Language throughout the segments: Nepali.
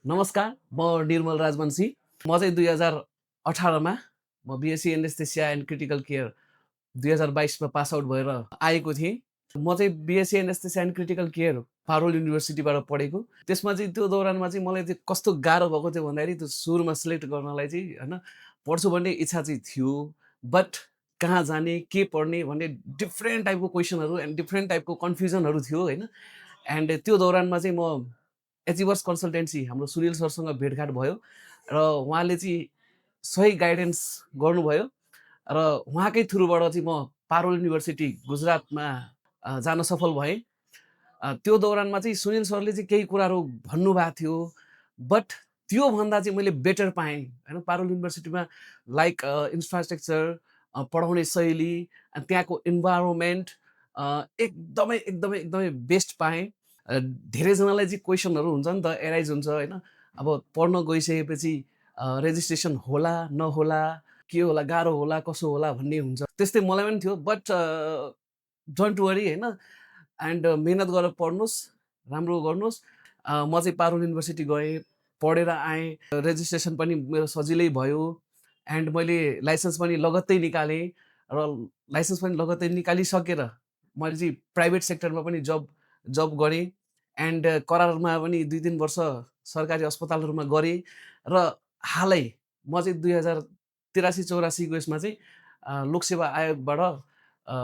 नमस्कार, म निर्मल राजवंशी। म चाहिँ 2018 मा म BSc anaesthesia and critical care 2022 मा पास आउट भएर आएको थिएँ। म चाहिँ BSc anaesthesia and critical care Parul युनिभर्सिटीबाट पढेको। त्यसमा चाहिँ त्यो दौरानमा चाहिँ मलाई चाहिँ कस्तो गाह्रो भएको थियो भन्दाखेरि त्यो सुरुमा सिलेक्ट गर्नलाई चाहिँ हैन, पढ्छु भन्ने इच्छा चाहिँ थियो। बट कहाँ जाने, के पढ्ने भन्ने डिफ्रेन्ट टाइपको क्वेसनहरू एन्ड डिफ्रेन्ट टाइपको कन्फ्युजनहरू थियो हैन। एन्ड त्यो दौरानमा चाहिँ म एचिभर्स कन्सल्टेन्सी हाम्रो सुनिल सरसँग भेटघाट भयो र उहाँले चाहिँ सही गाइडेन्स गर्नुभयो र उहाँकै थ्रुबाट चाहिँ म पारुल युनिभर्सिटी गुजरातमा जान सफल भएँ। त्यो दौरानमा चाहिँ सुनिल सरले चाहिँ केही कुराहरू भन्नुभएको थियो, बट त्योभन्दा चाहिँ मैले बेटर पाएँ होइन। पारुल युनिभर्सिटीमा लाइक इन्फ्रास्ट्रक्चर, पढाउने शैली, त्यहाँको इन्भाइरोमेन्ट एकदमै एकदमै एकदमै बेस्ट पाएँ। धेरैजनालाई चाहिँ क्वेसनहरू हुन्छ नि त, एराइज हुन्छ होइन। अब पढ्न गइसकेपछि रेजिस्ट्रेसन होला नहोला, के होला, गाह्रो होला कसो होला भन्ने हुन्छ। त्यस्तै मलाई पनि थियो, बट डोन्ट वरी होइन। एन्ड मेहनत गरेर पढ्नुहोस्, राम्रो गर्नुहोस्। म चाहिँ पारुल युनिभर्सिटी गएँ, पढेर आएँ, रेजिस्ट्रेसन पनि मेरो सजिलै भयो एन्ड मैले लाइसेन्स पनि लगत्तै निकालेँ र लाइसेन्स पनि लगत्तै निकालिसकेर मैले चाहिँ प्राइभेट सेक्टरमा पनि जब गरेँ एन्ड करारमा पनि 2-3 वर्ष सरकारी अस्पतालहरूमा गरेँ र हालै म चाहिँ 2083-84 को यसमा चाहिँ लोकसेवा आयोगबाट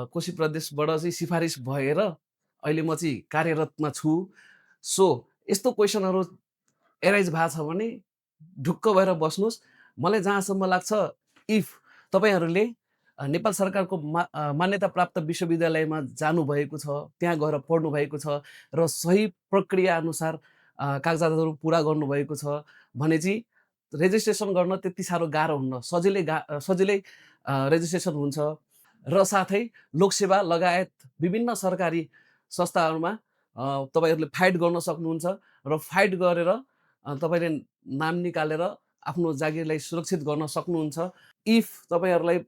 कोशी प्रदेशबाट चाहिँ सिफारिस भएर अहिले म चाहिँ कार्यरतमा छु। सो यस्तो क्वेसनहरू एराइज भएको छ भने ढुक्क भएर बस्नुहोस्। मलाई जहाँसम्म लाग्छ, इफ तपाईँहरूले नेपाल सरकारको मान्यता प्राप्त विश्वविद्यालयमा जानुभएको छ, त्यहाँ गएर पढ्नुभएको छ र सही प्रक्रिया अनुसार कागजातहरू पुरा गर्नुभएको छ भने चाहिँ रेजिस्ट्रेसन गर्न त्यति साह्रो गाह्रो हुन्न। सजिलै रेजिस्ट्रेसन हुन्छ र साथै लोकसेवा लगायत विभिन्न सरकारी संस्थाहरूमा तपाईँहरूले फाइट गर्न सक्नुहुन्छ र फाइट गरेर तपाईँले नाम निकालेर आफ्नो जागिरलाई सुरक्षित गर्न सक्नुहुन्छ। इफ तपाईँहरूलाई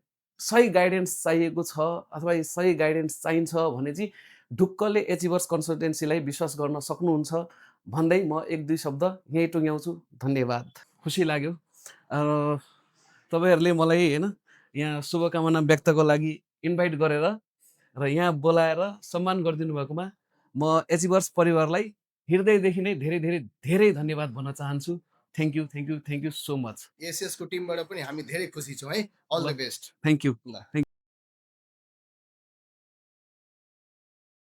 सही गाइडेन्स चाहिएको छ अथवा सही गाइडेन्स चाहिन्छ भने चाहिँ ढुक्कले एचिभर्स कन्सल्टेन्सीलाई विश्वास गर्न सक्नुहुन्छ भन्दै म 1-2 शब्द यहीँ टुङ्ग्याउँछु। धन्यवाद। खुसी लाग्यो तपाईँहरूले मलाई होइन यहाँ शुभकामना व्यक्तको लागि इन्भाइट गरेर र यहाँ बोलाएर सम्मान गरिदिनु भएकोमा म एचिभर्स परिवारलाई हृदयदेखि नै धेरै धेरै धेरै धन्यवाद भन्न चाहन्छु। Thank you so much. एसएसको टिमबाट पनि हामी धेरै खुसी छौँ है। All the best. Thank you.